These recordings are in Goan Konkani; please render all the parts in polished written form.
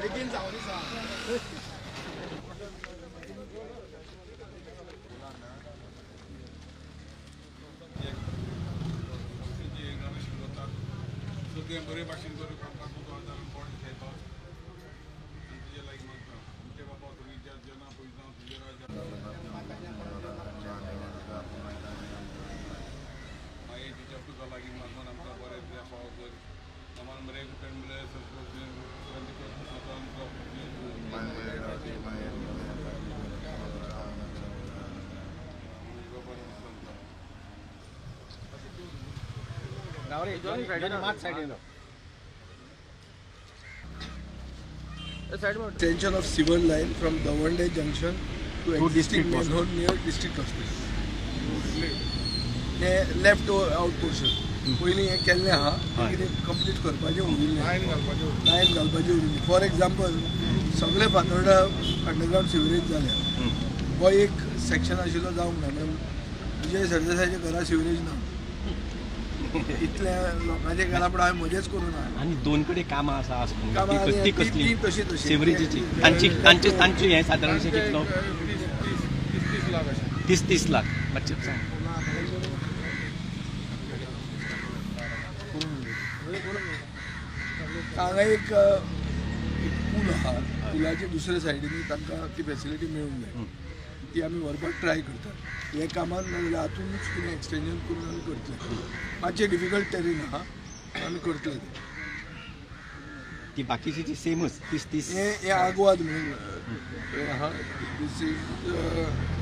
बेगीन जावनी सांग. बरे भाशेन करून कामकाज बोट खेळपाक आनी तुजे लागीं मागता आमचे बाबा तुमी ज्या जना पयता तुजे मागीर तुज्या तुका लागीं मागून आमकां बरें तुज्या पाव कर आम्हाला बरें Extension of civil line from Davande Junction to existing manhole near district hospital. हे लेफ्ट आउट पोर्शन पयलीं हें केल्लें आहा, कितें कंप्लीट करपाचें उरिल्लें, लायन घालपाचें उरिल्लें. फॉर एग्जाम्पल सगळे फातोर्डा अंडरग्रावंड सिवरेज जाल्या, हो एक सेक्शन आशिल्लो जावंक ना. विजय सरदेसायाच्या घरा सिवरेज ना, इतल्या लोकांचे घरा पण हांवें म्हजेच करूं ना. आनी दोन कडेन कामां आसा ती कसली सिवरेजीची तांची तांचे तांचे हें सादारणशें कितलो 30-30 लाख मातशें सांग. हांगा एक पूल आहा, पुलाचे दुसरे सायडीन तांकां ती फेसिलिटी मेळूंक जाय, ती आमी व्हरपाक ट्राय करतात. हे कामान नाजाल्यार हातूनच कितें एक्सटेंशन करून आमी करतले. मातशें डिफिकल्ट टेरेन आहा, आमी करतले तें. ती बाकीची ती सेमच 30-30. हे आगवाद म्हणून हे आहा, दीस is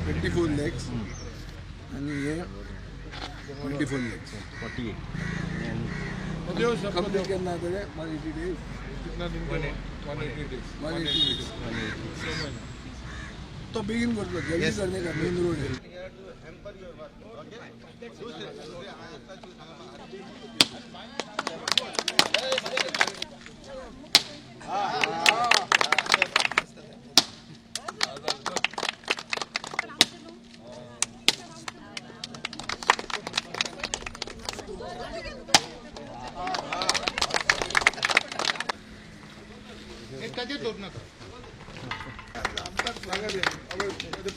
24 lakhs आनी हे 24 lakhs 48. Complete केन्ना जातलें? 180 days. 180 days. 180 days. तो बेगीन करतलो, जल्दी करने का मेन रोड है.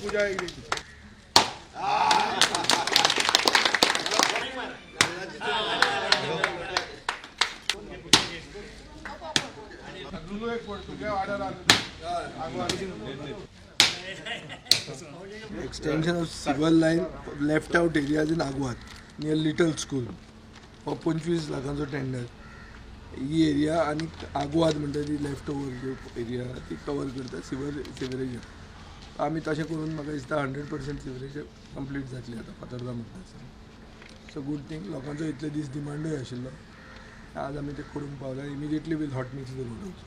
पूजा एक Extension of civil line left out areas in Aguad near Little School हो 25 लाखांचो टेंडर. ही एरिया आनी आगवाद म्हणटा ती लेफ्ट ओवर एरिया ती कवर करता सिवरेज. आमी तशें करून म्हाका दिसता 100% सिवरेज कंप्लीट जातली आतां फातोर्डा म्हणटा. So good thing. लोकांचो इतले दीस डिमांडूय आशिल्लो, आज आमी ते करूंक पावले. Immediately we'll hot mix the road also.